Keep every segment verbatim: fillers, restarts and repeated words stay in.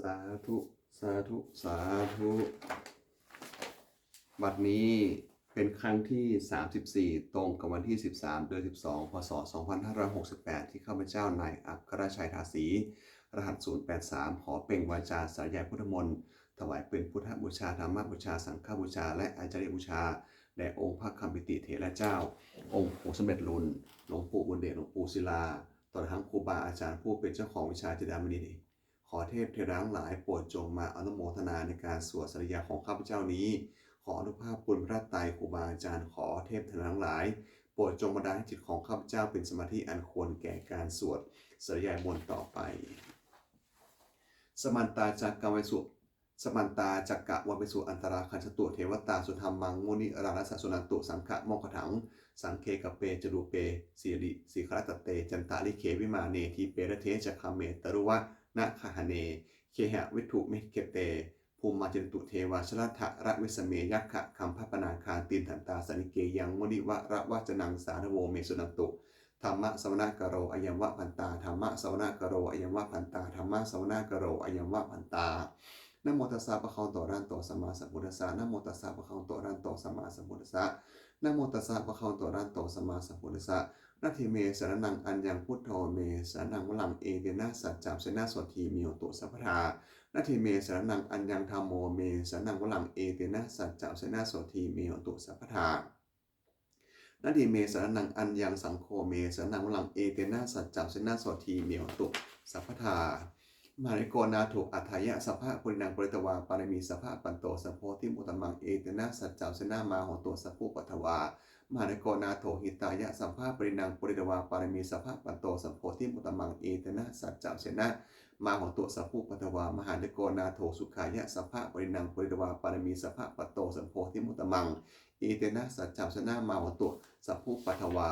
สาธุ สาธุ สาธุ บัดนี้เป็นครั้งที่ สามสิบสี่ ตรงกับวันที่ สิบสาม เดือน สิบสอง พ.ศ. สองพันห้าร้อยหกสิบแปด ที่ข้าพเจ้านายอัครชัย ทาสี รหัส ศูนย์แปดสาม ขอเปล่งวาจาสาธยายพุทธมนต์ ถวายเป็นพุทธบูชา ธรรมบูชา สังฆบูชา และอาจาริยบูชา แด่องค์พระคัมปิติเถระเจ้า องค์ผงสมเด็จลุน หลวงปู่บุญเดช หลวงปู่ศิลา ตลอดทั้งครูบาอาจารย์ผู้เป็นเจ้าของวิชาจินดามณี ขอเทพเทวดาทั้งหลายโปรดจงมาอนุโมทนาในการสวดสาธยายของข้าพเจ้านี้ ขออานุภาพคุณพระไตรครูบาอาจารย์ ขอเทพเทวดาทั้งหลาย โปรดจงบันดาลให้จิตของข้าพเจ้าเป็นสมาธิอันควรแก่การสวดสาธยายมนต์ต่อไป Samantā cakkavāḷesu, samantā cakkavāḷesu, atrāgacchantu devatā, saddhammaṃ munirājassa suṇantu saggamokkhadaṃ. Sagge kāme ca rūpe girisikharataṭe cantalikkhe vimāne, dīpe raṭṭhe ca gāme taruvanagahane gehavatthumhi khette, bhummā cāyantu devā jalathalavisame yakkhagandhabbanāgā, tiṭṭhantā santike yaṃ munivaravacanaṃ sādhavo me suṇantu. Dhammassavanakālo ayam bhadantā, dhammassavanakālo ayam bhadantā, dhammassavanakālo ayam bhadantā. Namo tassa bhagavato arahato sammāsambuddhassa. Namo tassa bhagavato arahato sammāsambuddhassa. Namo tassa bhagavato arahato sammāsambuddhassa. Natthi me saraṇaṃ aññaṃ, buddho me saraṇaṃ varaṃ, etena saccavajjena sotthi me hotu sabbadā. Natthi me saraṇaṃ aññaṃ, dhammo me saraṇaṃ varaṃ, etena saccavajjena sotthi me hotu sabbadā. Natthi me saraṇaṃ aññaṃ, saṅgho me saraṇaṃ varaṃ, etena saccavajjena sotthi me hotu sabbadā. Mahākāruṇiko nātho atthāya sabbapāṇinaṃ, pūretvā pāramī sabbā patto sambodhimuttamaṃ, etena saccavajjena mā hontu sabbupaddavā. Mahākāruṇiko nātho hitāya sabbapāṇinaṃ, pūretvā pāramī sabbā patto sambodhimuttamaṃ, etena saccavajjena mā hontu sabbupaddavā. Mahākāruṇiko nātho sukhāya sabbapāṇinaṃ, pūretvā pāramī sabbā patto sambodhimuttamaṃ, etena saccavajjena mā hontu sabbupaddavā.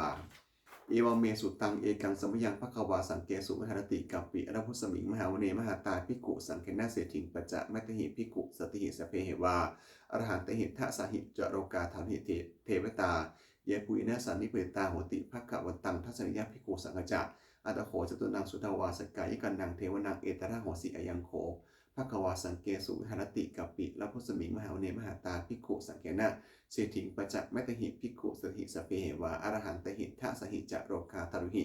Evaṃ me sutaṃ. Ekaṃ samayaṃ bhagavā sakkesu viharati kapilavatthusmiṃ mahāvane mahatā bhikkhusaṅghena saddhiṃ pañcamattehi bhikkhusatehi sabbeheva arahantehi. Dasahi ca lokadhātūhi devatā yebhuyyena sannipatitā honti bhagavantaṃ dassanāya bhikkhusaṅghañca. Atha kho catunnaṃ suddhāvāsakāyikānaṃ devānaṃ etadahosi: Ayaṃ kho bhagavā sakkesu viharati kapilavatthusmiṃ mahāvane mahatā bhikkhusaṅghena saddhiṃ pañcamattehi bhikkhusatehi sabbeheva arahantehi. Dasahi ca lokadhātūhi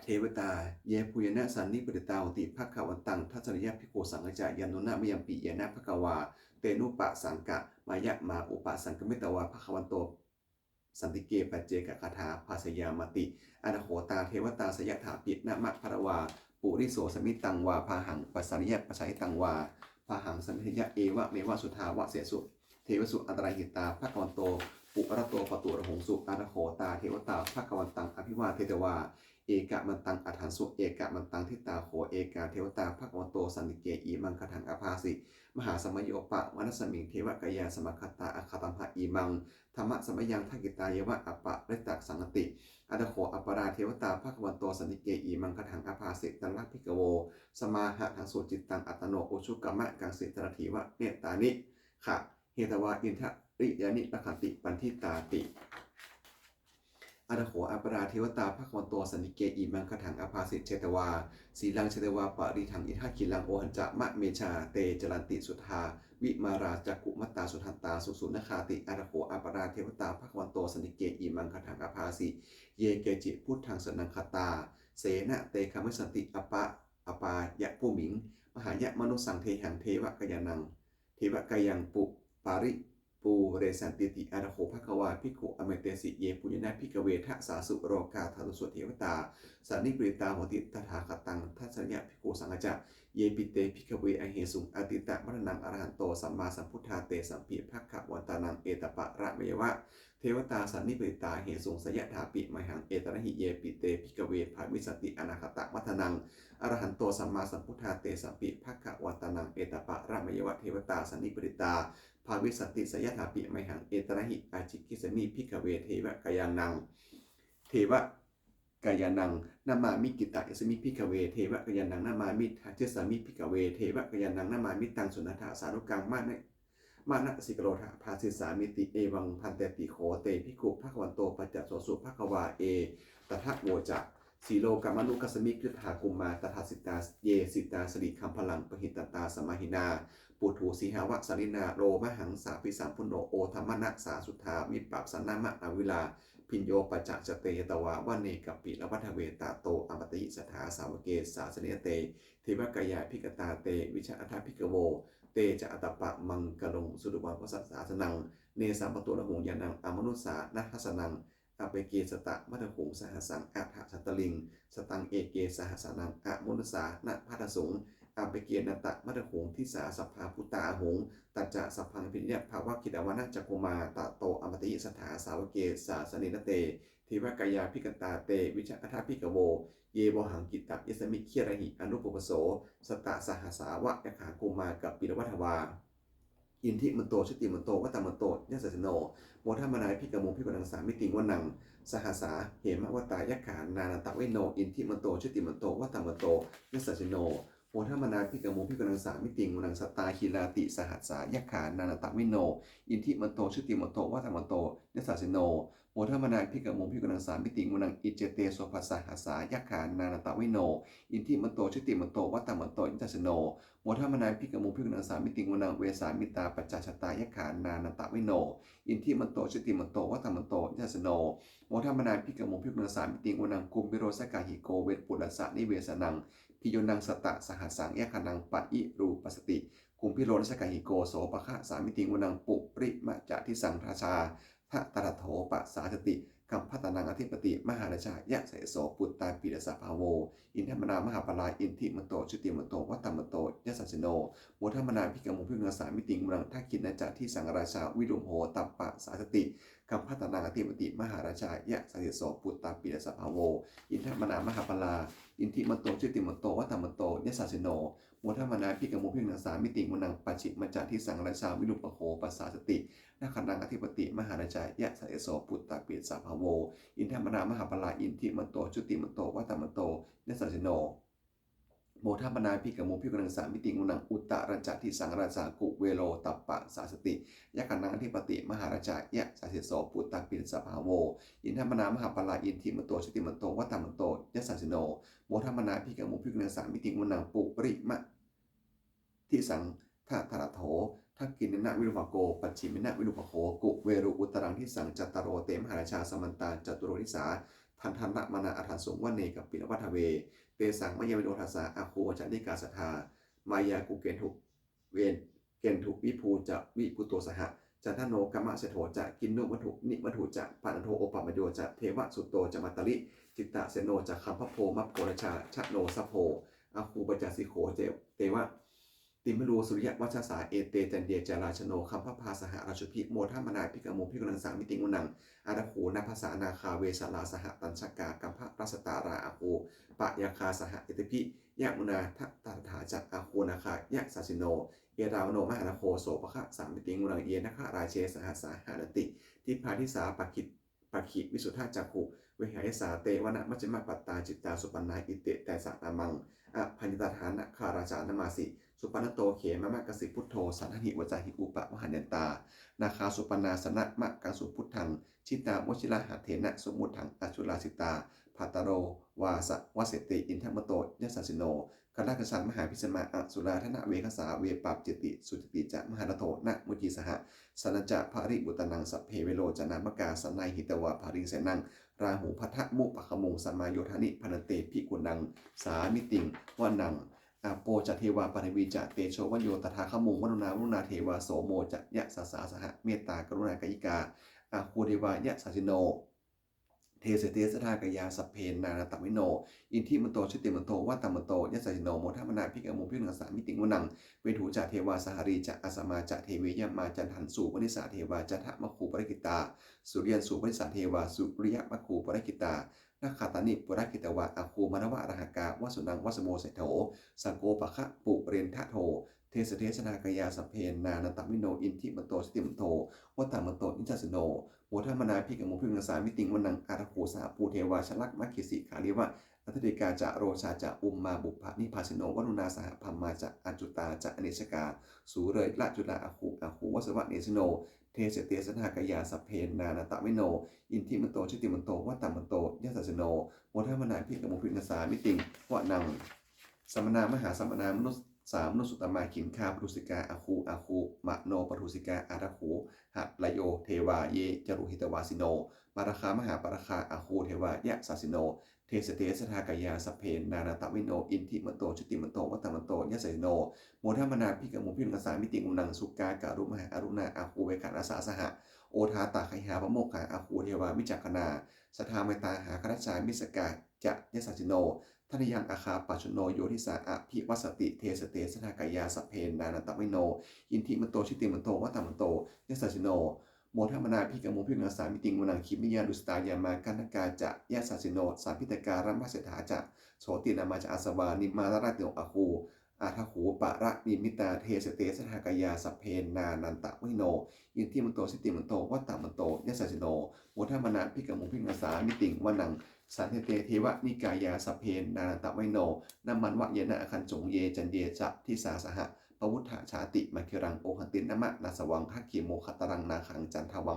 devatā yebhuyyena sannipatitā honti bhagavantaṃ dassanāya bhikkhusaṅghañca. Yannūna mayampi yena bhagavā tenupasaṅkameyyāma, upasaṅkamitvā bhagavato santike paccekagāthā bhāseyyāmāti. Atha kho tā devatā seyyathāpi nāma balavā puriso sammiñjitaṃ vā bāhaṃ pasāreyya, pasāritaṃ vā bāhaṃ sammiñjeyya, evameva suddhāvāsesu devesu antarahitā bhagavato purato pāturahaṃsu. Atha kho tā devatā bhagavantaṃ abhivādetvā ekamantaṃ aṭṭhaṃsu. Ekamantaṃ ṭhitā kho ekā devatā bhagavato santike imaṃ gāthaṃ abhāsi: Mahāsamayo pavanasmiṃ, devakāyā samāgatā, āgatamha imaṃ dhammasamayaṃ, dakkhitāyeva aparājitasaṅghanti. Atha kho aparā devatā bhagavato santike imaṃ gāthaṃ abhāsi: Tatra bhikkhavo samādahaṃsu, cittaṃ attano ujukamakaṃsu; sārathīva nettāni gahetvā, indriyāni rakkhanti paṇḍitāti. Atha kho aparā devatā bhagavato santike imaṃ gāthaṃ abhāsi: Chetvā khīlaṃ chetvā palighaṃ, indakhīlaṃ ohaccamanejā; te caranti suddhā vimalā, cakkhumatā sudantā susunāgāti. Atha kho aparā devatā bhagavato santike imaṃ gāthaṃ abhāsi: Ye keci buddhaṃ saraṇaṃ gatāse, na te gamissanti apa- apāyabhūmiṃ; pahāya mānusaṃ dehaṃ, devakāyaṃ devakāyaṃ pu- pari- pūressantīti. Atha kho bhagavā bhikkhū āmantesi: Yebhuyyena bhikkhave dasasu lokadhātūsu devatā sannipatitā honti tathāgataṃ dassanāya bhikkhusaṅghañca. Yepi te bhikkhave ahesuṃ atītamaddhānaṃ arahanto sammāsambuddhā, tesampi bhagavantānaṃ etaparamāyeva devatā sannipatitā ahesuṃ, seyyathāpi mayhaṃ etarahi. Yepi te bhikkhave bhavissanti anāgatamaddhānaṃ arahanto sammāsambuddhā, tesampi bhagavantānaṃ etaparamāyeva devatā sannipatitā bhavissanti, seyyathāpi mayhaṃ etarahi. Ācikkhissāmi bhikkhave devakāyānaṃ devakāyānaṃ nāmāni. Kittayissāmi bhikkhave devakāyānaṃ nāmāni. Desissāmi bhikkhave devakāyānaṃ nāmāni. Taṃ suṇātha sādhukaṃ mana- manasikarotha bhāsissāmīti. Evaṃ bhanteti kho te bhikkhū bhagavato paccassosuṃ. Bhagavā etadavoca: silokamanukassāmi, kriḍḍā gummā tadassitā, ye sitā sirīmaṃ gambhīraṃ, pahitattā samāhitā. Puthū sīhāva sallīnā, lomahaṃsābhisambhuno, odātamanasā suddhā, vippasannamanāvilā. Bhiyyo pañcasate ñatvā, vane kāpilavatthave, tato āmantayi satthā, sāvake sāsane rate. Devakāyā abhikkantā, te vijānātha bhikkhavo, te ca ātappamakaruṃ, sutvā buddhassa sāsanaṃ. Tesampāturahu ñāṇaṃ, amanussāna dassanaṃ, appeke satamaddakkhuṃ, sahassaṃ athasattariṃ. Sataṃ eke sahassānaṃ, amanussānamaddasuṃ, appekenantamaddakkhuṃ, disā sabbā phuṭā ahuṃ. Tañca sabbaṃ abhiññāya, vavakkhitvāna cakkhumā, tato āmantayi satthā, sāvake sāsane rate. Devakāyā abhikkantā, te vijānātha bhikkhavo, ye vohaṃ kittayissāmi, girāhi anupubbaso. Sattasahassā va yakkhā, bhummā kāpilavatthavā, iddhimanto jutimanto, vaṇṇavanto yasassino. Modamānā abhikkāmuṃ, bhikkhūnaṃ samitiṃ vanaṃ. Sahasā hemavatā, yakkhā nānattavaṇṇino, iddhimanto jutimanto, vaṇṇavanto yasassino. Modamānā abhikkāmuṃ, bhikkhūnaṃ samitiṃ vanaṃ. Sātāgirā tisahassā, yakkhā nānattavaṇṇino, iddhimanto jutimanto, vaṇṇavanto yasassino. Modamānā abhikkāmuṃ, bhikkhūnaṃ samitiṃ vanaṃ. Iccete soḷasasahassā, yakkhā nānattavaṇṇino, iddhimanto jutimanto, vaṇṇavanto yasassino. Modamānā abhikkāmuṃ, bhikkhūnaṃ samitiṃ vanaṃ. Vessāmittā pañcasatā, yakkhā nānattavaṇṇino, iddhimanto jutimanto, vaṇṇavanto yasassino. Modamānā abhikkāmuṃ, bhikkhūnaṃ samitiṃ vanaṃ. Kumbhīro sakkāyiko, vepullassa nivesanaṃ, bhiyyo naṃ satasahassaṃ, yakkhānaṃ payirupāsati, kumbhīro sakkāyiko. Sopāga samitiṃ vanaṃ. Purimañca disaṃ rājā, dhataraṭṭho pasāsati, gandhabbānaṃ ādhipati, mahārājā yasassi so. Puttāpi tassa bahavo, indanāmā mahabbalā, iddhimanto jutimanto, vaṇṇavanto yasassino. Modamānā abhikkāmuṃ, bhikkhūnaṃ samitiṃ vanaṃ. Dakkhiṇañca disaṃ rājā, virūḷho tappasāsati, gandhabbānaṃ ādhipati, mahārājā yasassi so. Puttāpi tassa bahavo, indanāmā mahabbalā, iddhimanto jutimanto, vaṇṇavanto yasassino. Modamānā abhikkāmuṃ, bhikkhūnaṃ samitiṃ vanaṃ. Pacchimañca disaṃ rājā, virūpakkho pasāsati, nagaraṃ ādhipati, mahārājā yasassi so. Puttāpi tassa bahavo, indanāmā mahabbalā, iddhimanto jutimanto, vaṇṇavanto yasassino. Modamānā abhikkāmuṃ, bhikkhūnaṃ samitiṃ vanaṃ. Uttarañca disaṃ rājā, kuvero tappasāsati, yakkhānaṃ ādhipati, mahārājā yasassi so. Puttāpi tassa bahavo, indanāmā mahabbalā, iddhimanto jutimanto, vaṇṇavanto yasassino. Modamānā abhikkāmuṃ, bhikkhūnaṃ samitiṃ vanaṃ. Purimaṃ disaṃ dhataraṭṭho, dakkhiṇena virūpakkho, pacchimena virūpakkho, kuvero uttaraṃ disaṃ. Cattāro te mahārājā, samantā caturo disā, daddallamānā aṭṭhaṃsu, vane kāpilavatthave. Tesaṃ māyāvino dāsā, āgū vañcanikā saṭhā, māyā kuṭeṇḍu ve- keṇḍu viṭū ca viṭuṭo saha, candano kāmaseṭṭho ca, kinnughaṇḍu nighaṇḍu ca, panādo opamañño ca, devasūto ca mātali, cittaseno ca gandhabbo, naḷo rājā janosabho, āgū pañcasikho ce- ceva, timbarū suriyavacchasā, ete caññe ca rājāno, gandhabbā saha rājubhi. Modamānā abhikkāmuṃ, bhikkhūnaṃ samitiṃ vanaṃ. Athāgū nābhasā nāgā, vesālā sahatacchakā, kambalassatarā āgū, pāyāgā saha ñātibhi, yāmunā dhataraṭṭhā ca, āgū nāgā yasassino. Erāvaṇo mahānāgo, sopāga samitiṃ vanaṃ. Ye nāgarāje sahasā haranti, dibbā dijā pakkhi- pakkhi visuddhacakkhū, vehāsayā te vanamajjhā, mattā citrā supaṇṇā, iti tesa nāmaṃ. Abhayantadā nāgarājānamāsi, supaṇṇato khemamakāsi buddho, saṇhāhi vācāhi upavhayantā, nāgā supaṇṇā saraṇamakaṃsu buddhaṃ, jitā vajirahatthena samuddaṃ asurā sitā, bhātaro vāsavassete indanāmato yasassino. Kālakañjā mahābhismā asurā dānaveghasā, vepacitti sucitti ca pahārādo namucī saha, satañca baliputtānaṃ sabbe verocanāmakā, sannayhitvā baliṃ senaṃ rāhubhaddamupāgamuṃ, samayodāni bhaddante bhikkhūnaṃ samitiṃ vanaṃ. Āpo ca devā paṭhavī ca tejo vāyo tadāgamuṃ, varuṇā vāruṇā devā somo ca yasasā saha, mettākaruṇākāyikā āgū devā yasassino. Dasete dasadhā kāyā sabbe nānattavaṇṇino, iddhimanto jutimanto vaṇṇavanto yasassino, modamānā abhikkāmuṃ bhikkhūnaṃ samitiṃ vanaṃ. Veṇḍū ca devā sahalī ca asamā ca devi yamā, candassūpanisā devā candamāgū purakkhitā, suriyassūpanisā devā suriyamāgū purakkhitā, nakkhattāni purakkhitvā āgū mandavalāhakā, vasūnaṃ vāsavo seṭṭho sakkopāga purindado. Dasete dasadhā kāyā sabbe nānattavaṇṇino, iddhimanto jutimanto vaṇṇavanto yasassino, modamānā abhikkāmuṃ bhikkhūnaṃ samitiṃ vanaṃ. Athāgū sahabhū devā jalamaggisikhāriva, Atthadīgā ca rojā ca ummāpupphanibhāsino, varuṇā sahadhammā ca accutā ca anejakā, sūleyyarucirā āgū āgū vāsavanesino. Te ca te sabrahmakaṃsā sabbe nānattavaṇṇino, iddhimanto jutimanto vaṇṇavanto yasassino, modamānā abhikkāmuṃ bhikkhūnaṃ samitiṃ vanaṃ. Samānā mahāsamānā manus sā manussuttamā, khiḍḍāpadosikā āgū āgū manopadosikā, athāgū harayo devā ye ca lohitavāsino, pāragā mahāpāragā āgū devā yasassino. Te ca te sabrahmakaṃsā sabbe nānattavaṇṇino, iddhimanto jutimanto vaṇṇavanto yasassino, modamānā abhikkāmuṃ bhikkhūnaṃ samitiṃ vanaṃ. Sukkā karumhā aruṇā āgū veghanasā saha, odātagayhā pāmokkhā āgū devā vicakkhaṇā, sadāmattā hāragajā missakā ca yasassino. Thanayaṃ āgā pajjunno yo disā abhivassati. Te ca te sabrahmakaṃsā sabbe nānattavaṇṇino, iddhimanto jutimanto vaṇṇavanto yasassino, modamānā abhikkāmuṃ bhikkhūnaṃ samitiṃ vanaṃ. Khemiyā tusitā yāmā kaṭṭhakā ca yasassino, lambitakā lāmaseṭṭhā ca jotināmā ca āsavā, nimmānaratino āgū athāgū paranimmitā. Te ca te sabrahmakaṃsā sabbe nānattavaṇṇino, iddhimanto jutimanto vaṇṇavanto yasassino, modamānā abhikkāmuṃ bhikkhūnaṃ samitiṃ vanaṃ. Saṭṭhete devanikāyā sabbe nānattavaṇṇino, nāmanvayena āgañchuṃ ye caññe sadisā saha, pavutthajātimakhīlaṃ oghatiṇṇamanāsavaṃ, dakkhemoghataraṃ nāgaṃ candaṃva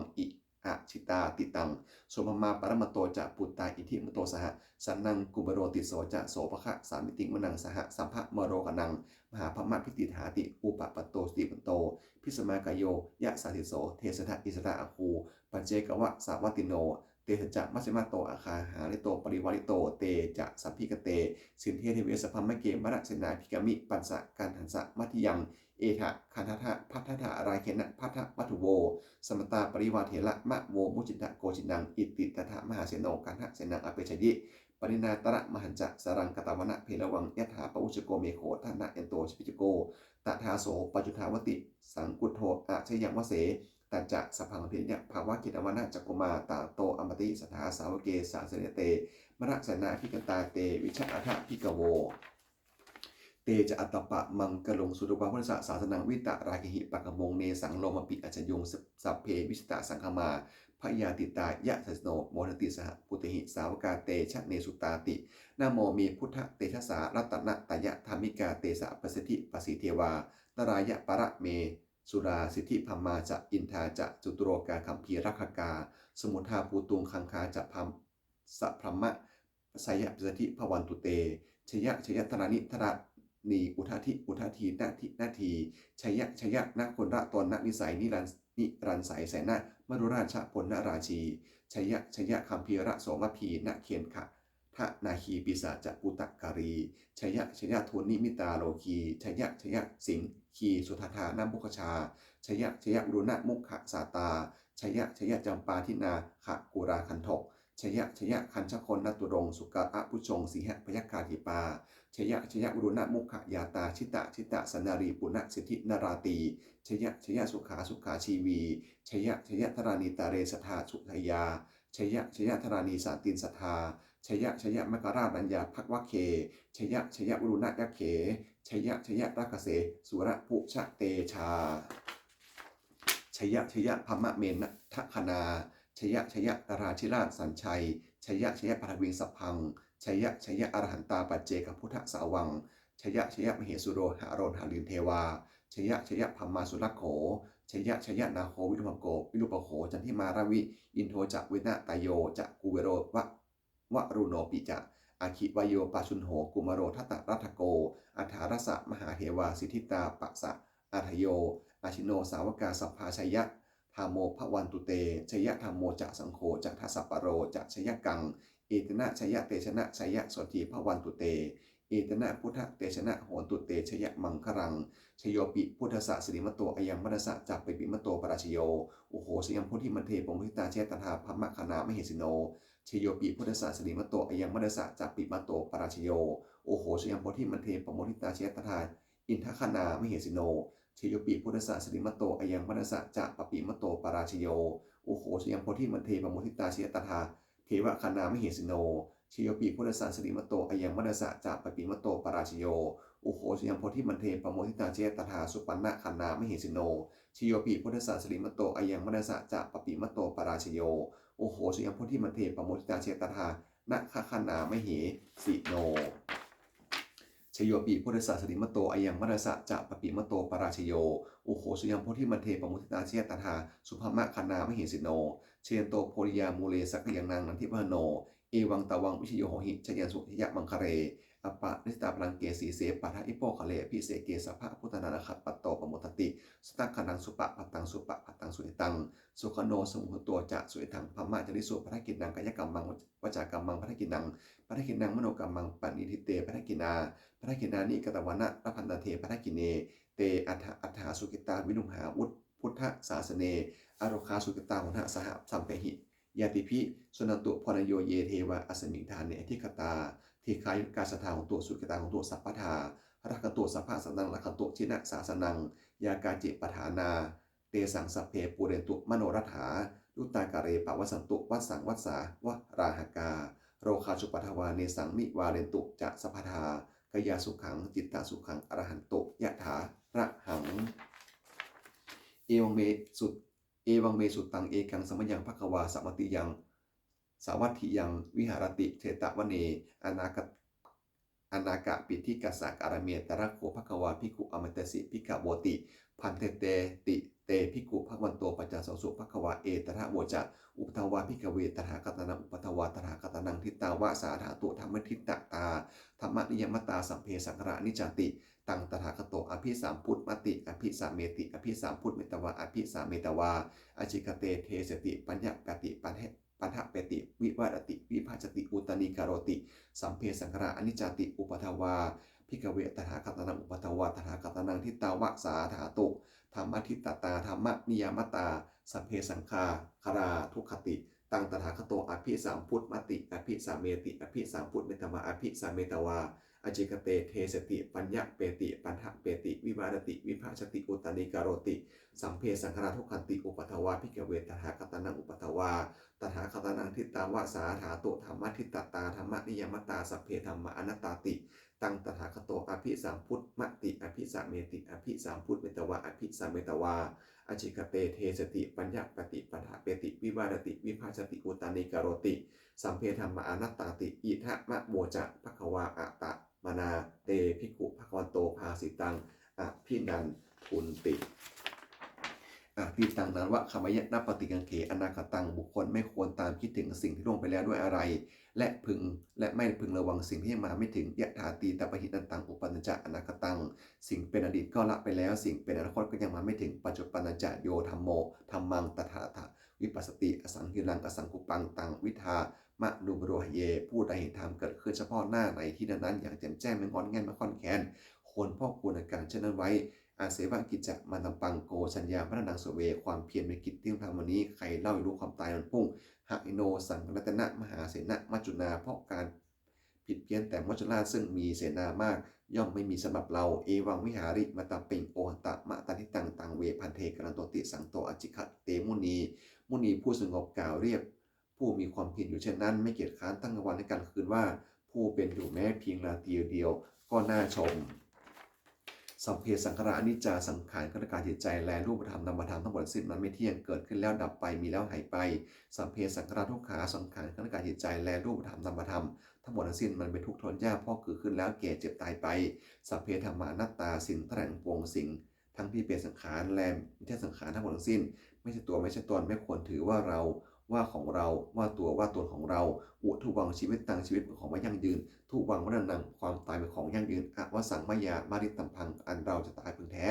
asitātitaṃ. So brahmā paramatto ca puttā iddhimato saha, sanaṅkumāro tisso ca sopāga samitiṃ vanaṃ. Sahassabrahmalokānaṃ mahābrahmābhitiṭṭhati, upapanno jutimanto bhismākāyo yasassi so. Te ca te issarā āgū paccekavasavattino, tesañca majjhato āgā hārito parivārito. Te ca sabbe kante sinde deve sabrahmake, mārasenā abhikkāmi passa kaṇhassa mandiyaṃ. Etha gaṇhatha bandhatha rāgena bandhamatthu vo, samantā parivāretha mā vo muñcittha koci naṃ. Iti tattha mahāseno kaṇhasenaṃ apesayi, pāṇinā talamāhacca saraṃ katvāna bheravaṃ. Yathā pāvussako megho thanayanto savijjuko, tadā so paccudāvatti saṅkuddho asayaṃvase. Tañca sabbaṃ abhiññāya bhāvākitvāna cakkhumā, tato āmantayi satthā sāvake sāsane rate, mārasenā abhikkantā te vijānātha bhikkhavo. Te ca ātappamakaruṃ sutvā buddhassa sāsanaṃ, vītarāgehi pakkāmuṃ nesaṃ lomampi iñjayuṃ. Sabbe vijitasaṅgāmā bhayātītā yasassino, modanti saha bhūtehi sāvakā te janesutāti. Namo me buddhatejasā ratanattayadhammikā, tejapasiddhi pasīdevā nārāyaparamesurā, siddhibrahmā ca indā ca catulokā gambhīrakkhakā, samuddā bhūtuṃ gaṅgā ca sabrahmajayasiddhi bhavantu te. Jaya jaya dharaṇi dharaṇī udadhi udadhī nadi nadī, jaya jaya nāgorātonavīsī niraṅsī sainamadhurājaponamarājī, jaya jaya gambhīrasombhī nāgendanāgī pisācabhūtakālī, jaya jaya dunnimittarogī, jaya jaya siṅgīsudādānamukhajā, jaya jaya varuṇamukhasātrā, jaya jaya campādināgakulagandhak, jaya jaya gajagannaturaṅga sukarabhujaṅga sīhabyagghadīpā, jaya jaya varuṇamukhayātrā jita jita sallīnā puna siddhi nararatī, jaya jaya sukhā sukhā jīvī, jaya jaya dharaṇītale sadā sujayā, jaya jaya dharaṇī santin sadā, jaya jaya maṅkarājaraññā bhavagge, jaya jaya varuṇayakkhe, jaya jaya rakkhase surabhujatejā, jaya jaya brahmamendagaṇā, jaya jaya nārādhirājasaṅghe, jaya jaya paṭhaviṃ sabbaṃ, jaya jaya arahantā paccekabuddhasāvaṃ, jaya jaya mahesuro haro harindevā, jaya jaya brahmā surakkho, jaya jaya nāgo viruḷhako virūpakkho candimā ravi, indo ca venateyyo ca kuvero va varuṇopi ca, aggi vāyo pājuṇho kumāro dhataraṭṭhako, aṭṭhārasa mahādevā siddhitāpasaādayo, ahi no sāvakā sabbā jaya dhammo bhavantu te, jaya dhammo ca saṅgho ca dasapālo ca jayakaṃ, etena jayatejena jayasotthī bhavantu te, etena buddhatejena hotu te jayamaṅgalaṃ. Jayopi buddhassa sirīmato ayaṃ mārassa ca pāpimato parājayo, ugghosayuṃ bodhimaṇḍe pamoditā jaya tadā brahmagaṇā mahesino. Jayopi buddhassa sirīmato ayaṃ mārassa ca pāpimato parājayo, ugghosayuṃ bodhimaṇḍe pamoditā jaya tadā indagaṇā mahesino. Jayopi buddhassa sirīmato ayaṃ mārassa ca pāpimato parājayo, ugghosayuṃ bodhimaṇḍe pamoditā jaya tadā devagaṇā mahesino. Jayopi buddhassa sirīmato ayaṃ mārassa ca pāpimato parājayo, ugghosayuṃ bodhimaṇḍe pamoditā jaya tadā supaṇṇagaṇā mahesino. Jayopi buddhassa sirīmato ayaṃ mārassa ca pāpimato parājayo, ugghosayuṃ bodhimaṇḍe pamoditā jaya tadā nakkhaṇā mahesino. Jayopi buddhassa sirīmato ayaṃ mārassa ca pāpimato parājayo. Ugghosayuṃ bodhimaṇḍe pamoditā jaya tadā sobbhamaṅganā mahesino. Jayanto bodhiyā mūle sakyānaṃ nandivaḍḍhano. Evaṃ tvaṃ vijayo hohi jayassu jayamaṅgale. Aparājitapallaṅke sīse paṭhavipokkhare abhiseke sabbabuddhānaṃ aggappatto pamodati. Sunakkhattaṃ supabbataṃ supabhātaṃ suhuṭṭhitaṃ. Sukhaṇo sumuhutto ca suyiṭṭhaṃ brahmacārisu. Padakkhiṇaṃ kāyakammaṃ vācākammaṃ padakkhiṇaṃ padakkhiṇaṃ manokammaṃ paṇidhī te padakkhiṇā. Padakkhiṇāni katvāna labhantatthe padakkhiṇe. Te atthaladdhā sukhitā viruḷhā buddhasāsane. Arogā sukhitā hotha saha sabbehi ñātibhi. Suṇantu bhonto ye devā asmiṃ ṭhāne adhigatā. Dīghāyukā sadā hontu sukhitā hontu sabbadā. Rakkhantu sabbasataṃ rakkhantu jinasāsanaṃ. Yā kāci patthanā tesaṃ sabbe pūrentu manorathā. Yuttakāle pavassantu vassaṃ vassā valāhakā. Rogā cupaddavā tesaṃ nivārentu ca sabbadā. Kāyasukhaṃ cittasukhaṃ arahantu yathārahaṃ. Evaṃ me sut evaṃ me sutaṃ ekaṃ samayaṃ bhagavā sāvatthiyaṃ sāvatthiyaṃ viharati jetavane anāthapiṇḍikassa ārāme. Tatra kho bhagavā bhikkhū āmantesi bhikkhavoti. Bhadanteti te bhikkhū bhagavato paccassosuṃ. Bhagavā etadavoca. Uppādā vā bhikkhave tathāgatānaṃ uppādā vā tathāgatānaṃ ṭhitāva sā dhātu dhammaṭṭhitatā dhammaniyāmatā sabbe saṅkhārā aniccāti. Taṃ tathāgato abhisambujjhati abhisameti abhisambujjhitvā abhisametvā ācikkhate deseti paññapeti paṭṭhapeti vivarati vibhajati uttānīkaroti sabbe saṅkhārā aniccāti. Uppādā vā bhikkhave tathāgatānaṃ uppādā vā tathāgatānaṃ ṭhitāva sā dhātu dhammaṭṭhitatā dhammaniyāmatā sabbe saṅkhārā dukkhāti. Taṃ tathāgato abhisambujjhati abhisameti abhisambujjhitvā abhisametvā ācikkhate deseti paññapeti paṭṭhapeti vivarati vibhajati uttānīkaroti sabbe saṅkhārā dukkhanti. Uppādā vā bhikkhave tathāgatānaṃ uppādā vā tathāgatānaṃ ṭhitāva sā dhātu dhammaṭṭhitatā dhammaniyāmatā sabbe dhammā anattāti. Taṃ tathāgato abhisambujjhati abhisameti abhisambujjhitvā abhisametvā ācikkhate deseti paññapeti paṭṭhapeti vivarati vibhajati uttānīkaroti sabbe dhammā anattāti. Idamavoca bhagavā. Attamanā te bhikkhū bhagavato bhāsitaṃ abhinandunti. Atītaṃ nānvāgameyya nappaṭikaṅkhe anāgataṃ. บุคคลไม่ควรตามคิดถึงสิ่งที่ล่วงไปแล้วด้วยอาลัย และพึง และไม่พึงระวังสิ่งที่ยังมาไม่ถึง yadatītaṃ pahīnantaṃ uppajja anāgataṃ. สิ่งเป็นอดีตก็ละไปแล้ว สิ่งเป็นอนาคตก็ยังมาไม่ถึง paccuppannañca yo dhammo dhammaṃ tattha tattha vipassati asaṃhiraṃ asaṅkuppaṃ taṃ viddhā manubrūhaye. ผู้ใดเห็นธรรมเกิดขึ้นเฉพาะหน้าในที่นั้นๆ อย่างแจ่มแจ้ง ไม่ง่อนแง่นไม่คลอนแคลน ควรพอกพูนอาการเช่นนั้นไว้ Aseva kiccamātappaṃ ko jaññā maraṇaṃ suve. ความเพียรเป็นกิจที่ต้องทำวันนี้ ใครเล่าจะรู้ความตายในวันพรุ่ง Hayino saṅghaṃ ratena mahāsenena maccunā. เพราะการผิดเพี้ยนแต่มัจจุราชซึ่งมีเสนามาก ย่อมไม่มีสำหรับเรา Evaṃ vihārimātappaṃ ohantamasaṃsitaṃ. Taṃ ve bhaddekarattoti santo ācikkhate muni. มุนีผู้สงบกล่าวเรียกผู้มีความเพียรอยู่เช่นนั้น ไม่เกียจคร้านทั้งกลางวันและกลางคืนว่า ผู้เป็นอยู่แม้เพียงราตรีเดียวก็น่าชม Sabbe saṅkhārā aniccā. สังขารเครื่องร่างกายจิตใจ และรูปธรรมนามธรรมทั้งหมดสิ้นมันไม่เที่ยง เกิดขึ้นแล้วดับไป มีแล้วหายไป Sabbe saṅkhārā dukkhā. สังขารเครื่องร่างกายจิตใจ และรูปธรรมนามธรรมทั้งหมดทั้งสิ้นมันเป็นทุกข์ทนยาก เพราะเกิดขึ้นแล้วแก่เจ็บตายไป Sabbe dhammā anattā. สิ่งทั้งหลายทั้งปวง สิ่งทั้งที่เป็นสังขารและไม่ใช่สังขารทั้งหมดทั้งสิ้น ไม่ใช่ตัวไม่ใช่ตน ไม่ควรถือว่าเรา ว่าของเรา ว่าตัวว่าตนของเรา Udhuvaṃ jīvitaṃ. ชีวิตเป็นของไม่ยั่งยืน Dhuvaṃ maraṇaṃ. ความตายเป็นของยั่งยืน Avassaṃ mayā maritabbaṃ. อันเราจะตายพึงแท้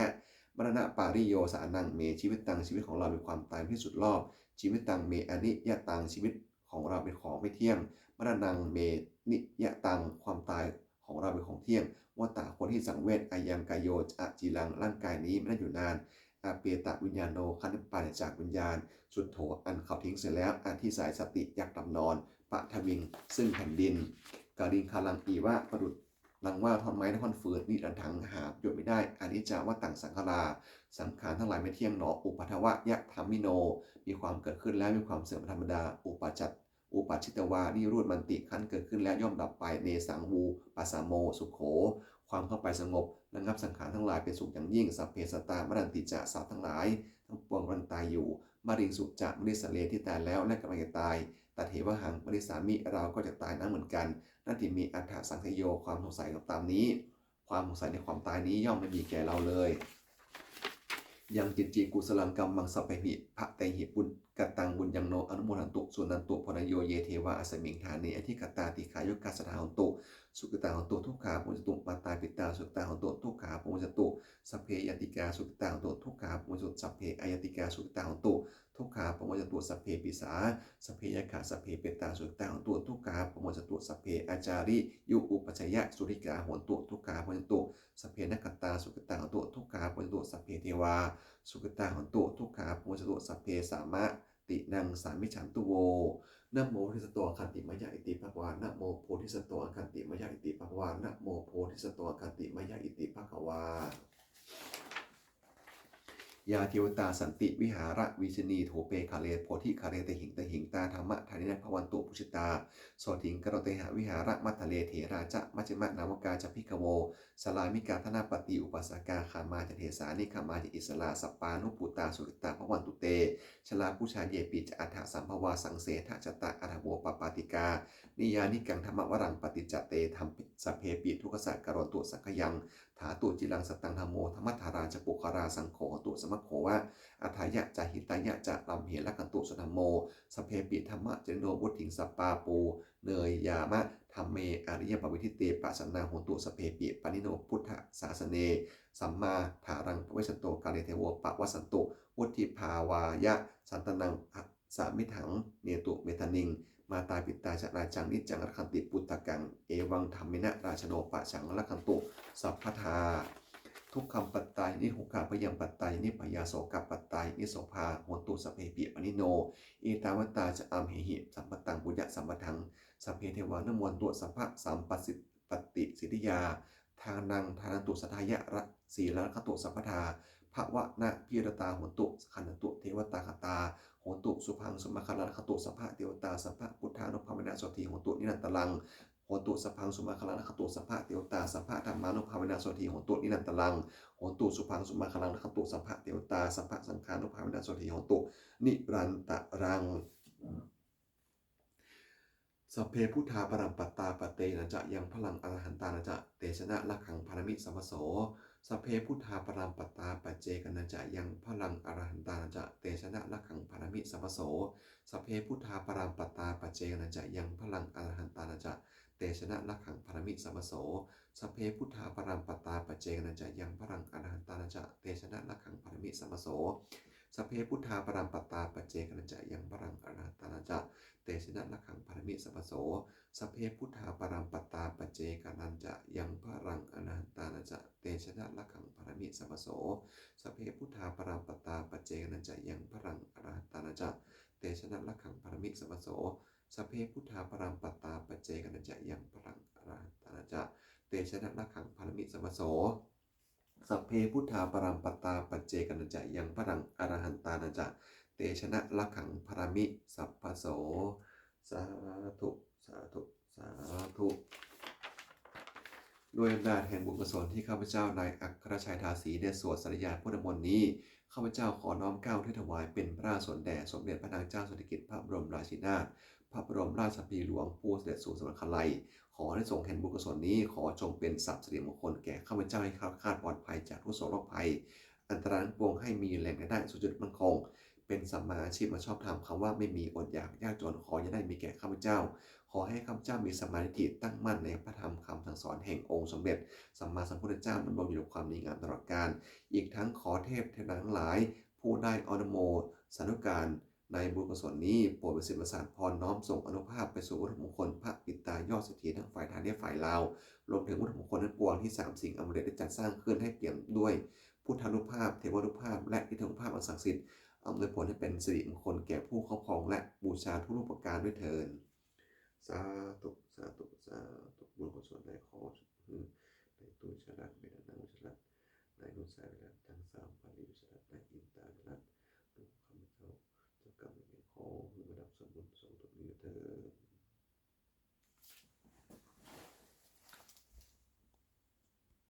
Maraṇapariyosānaṃ me jīvitaṃ. ชีวิตของเรามีความตายเป็นที่สุดรอบ Jīvitaṃ me aniyataṃ. ชีวิตของเราเป็นของไม่เที่ยง Maraṇaṃ me niyataṃ. ความตายของเราเป็นของเที่ยง Vata ควรที่สังเวช Ayaṃ kāyo aciraṃ. ร่างกายนี้ไม่ได้อยู่นาน Apetaviññāṇo. ครั้นปราศจากวิญญาณ Chuḍḍho. อันเขาทิ้งเสียแล้ว Adhisessati. ยักษ์ดำนอน Paṭhaviṃ. ซึ่งแผ่นดิน Kaliṅgaraṃ iva. ประดุจดังว่าท่อนไม้และท่อนฟืน Niratthaṃ. หาประโยชน์ไม่ได้ Aniccā vata saṅkhārā. สังขารทั้งหลายไม่เที่ยงหนอ Uppādavayadhammino. มีความเกิดขึ้นแล้วมีความเสื่อมเป็นธรรมดา Uppajjit Uppajjitvā nirujjhanti. ครั้นเกิดขึ้นแล้วย่อมดับไป Tesaṃ vūpasamo sukho. ความเข้าไปสงบระงับสังขารทั้งหลายเป็นสุขอย่างยิ่ง Sabbe sattā maranti ca. สัตว์ทั้งหลายทั้งปวงกำลังตายอยู่ Mariṃsu ca marissare. ที่ตายแล้วและกำลังจะตาย tathevāhaṃ marissāmi, เราก็จะตายนั้นเหมือนกัน natthi me ettha saṃsayo, ความสงสัยก็ตามนี้ ความสงสัยในความตายนี้ย่อมไม่มีแก่เราเลย yaṅkiñci kusalaṃ kammaṃ sabbehi katehi kataṃ puññaṃ no anumodantu suṇantu bhonto yo ye devā asmiṃ ṭhāne adhigatā dīghāyukā sadā hontu sukhitā hontu dukkhā pamuccantu. Mātā pitā sukhitā hontu dukkhā pamuccantu. Sabbe ñātikā sukhitā hontu dukkhā pamuccantu. Sabbe aññātikā sukhitā hontu dukkhā pamuccantu. Sabbe pisā sabbe yakkhā sabbe petā sukhitā hontu dukkhā pamuccantu. Sabbe ācariyupajjhāyā sullikā hontu dukkhā pamuccantu. Sabbe nakkhattā sukhitā hontu dukkhā pamuccantu. Sabbe devā sukhitā hontu dukkhā pamuccantu. Sabbe sampattīnaṃ samijjhantu vo. Namo bodhisatto āgantimāya iti bhagavā. Namo bodhisatto āgantimāya iti bhagavā. Namo bodhisatto āgantimāya iti bhagavā. Yā devatā santi vihāravāsinī thūpe ghare bodhighare tahiṃ tahiṃ, tā dhammadānena bhavantu pūjitā sotthiṃ karontedha vihāramaṇḍale. Therā ca majjhā navakā ca bhikkhavo sārāmikā dānapatī upāsakā, gāmā ca desā nigamā ca issarā sappāṇabhūtā sukhitā bhavantu te. Jalābujā yepi ca aṇḍasambhavā saṃsedajātā athavopapātikā, niyyānikaṃ dhammavaraṃ paṭicca te sabbepi dukkhassa karontu saṅkhayaṃ. Ṭhātu ciraṃ sataṃ dhammo dhammaddharā ca puggalā, saṅgho hotu samaggo va atthāya ca hitāya ca. Amhe rakkhatu saddhammo sabbepi dhammacārino, vuḍḍhiṃ sampāpuṇeyyāma dhamme ariyappavedite. Pasannā hontu sabbepi pāṇino buddhasāsane, sammā dhāraṃ pavecchanto kāle devo pavassantu vuḍḍhibhāvāya. Santanaṃ samiddhaṃ netu medaniṃ, mātā pitā ca atrajaṃ niccaṃ rakkhanti puttakaṃ, evaṃ dhammena rājāno pajaṃ rakkhantu sabbadā. Dukkhappattā ca niddukkhā bhayappattā ca nibbhayā, sokappattā ca nissokā hontu sabbepi pāṇino. Ettāvatā ca amhehi sambhataṃ puññasampadaṃ, sabbe devānumodantu sabbasampattisiddhiyā. Dānaṃ dadantu saddhāya, sīlaṃ rakkhantu sabbadā, bhāvanābhiratā hontu, gacchantu devatāgatā. Hontu sabbaṃ sumaṅgalaṃ, rakkhantu sabbadevatā, sabbabuddhānubhāvena sotthī hontu nirantaraṃ. Hontu sabbaṃ sumaṅgalaṃ, rakkhantu sabbadevatā, sabbadhammānubhāvena sotthī hontu nirantaraṃ. Hontu sabbaṃ sumaṅgalaṃ, rakkhantu sabbadevatā, sabbasaṅghānubhāvena sotthī hontu nirantaraṃ. Sabbe buddhā balappattā, paccekānañca yaṃ balaṃ, arahantānañca tejena, rakkhaṃ bandhāmi sabbaso. Sabbe buddhā balappattā, paccekānañca yaṃ balaṃ, arahantānañca tejena, rakkhaṃ bandhāmi sabbaso. Sabbe buddhā balappattā, paccekānañca yaṃ balaṃ, arahantānañca tejena, rakkhaṃ bandhāmi sabbaso. Sabbe buddhā balappattā, paccekānañca yaṃ balaṃ, arahantānañca tejena, rakkhaṃ bandhāmi sabbaso. Sabbe buddhā balappattā, paccekānañca yaṃ balaṃ, arahantānañca tejena, rakkhaṃ bandhāmi sabbaso. Sabbe buddhā balappattā, paccekānañca yaṃ balaṃ, arahantānañca tejena, rakkhaṃ bandhāmi sabbaso. Sabbe buddhā balappattā, paccekānañca yaṃ balaṃ, arahantānañca tejena, rakkhaṃ bandhāmi sabbaso. Sabbe buddhā balappattā, paccekānañca yaṃ balaṃ, arahantānañca tejena, rakkhaṃ bandhāmi sabbaso. Sabbe buddhā balappattā, paccekānañca yaṃ balaṃ, arahantānañca tejena, rakkhaṃ bandhāmi sabbaso. Sādhu, sādhu, sādhu. ด้วยอำนาจแห่งบุญกุศลที่ข้าพเจ้านายอัครชัย ทาสี ได้สวดสาธยายพุทธมนต์นี้ ข้าพเจ้าขอน้อมเกล้าอุทิศถวายเป็นพระราชกุศลแด่สมเด็จพระนางเจ้าสิริกิติ์ พระบรมราชินีนาถ พระบรมราชชนนีพันปีหลวง ผู้เสด็จสู่สวรรคาลัย ขออานิสงส์แห่งบุญกุศลนี้ ขอจงเป็นทรัพย์สิริมงคลแก่ข้าพเจ้า ให้แคล้วคลาดปลอดภัยจากทุกข์โศกโรคภัย อันตรายทั้งปวง ให้มีแหล่งรายได้สุจริตมั่นคง เป็นสัมมาอาชีพอันชอบธรรม คำว่าไม่มี อดอยากยากจน ขออย่าได้มีแก่ข้าพเจ้า ขอให้ข้าพเจ้ามีสัมมาทิฏฐิตั้งมั่นในพระธรรมคำสั่งสอนแห่งองค์สมเด็จสัมมาสัมพุทธเจ้า ดำรงอยู่ในความดีงามตลอดกาล อีกทั้งขอเทพเทวดาทั้งหลาย ผู้ได้อนุโมทนาสาธุการในบุญกุศลนี้ โปรดประสิทธิ์ประสาทพร น้อมส่งอานุภาพไปสู่วัตถุมงคลพระปิดตายอดเศรษฐี ทั้งฝ่ายไทยและฝ่ายลาว รวมถึงวัตถุมงคลทั้งปวงที่สามสิงห์อมฤตได้จัดสร้างขึ้น ให้เปี่ยมด้วยพุทธานุภาพ เทวานุภาพ และอิทธานุภาพอันศักดิ์สิทธิ์ อำนวยผลให้เป็นสิริมงคลแก่ผู้ครอบครองและบูชาทุกรูปประการด้วยเทอญ สาธุ สาธุ สาธุ บุญกุศลในขอหือในตู้ชลัดเวลานังชลัดในนุสาเวลาทั้งสามปารีชลัดในอินตาชลัด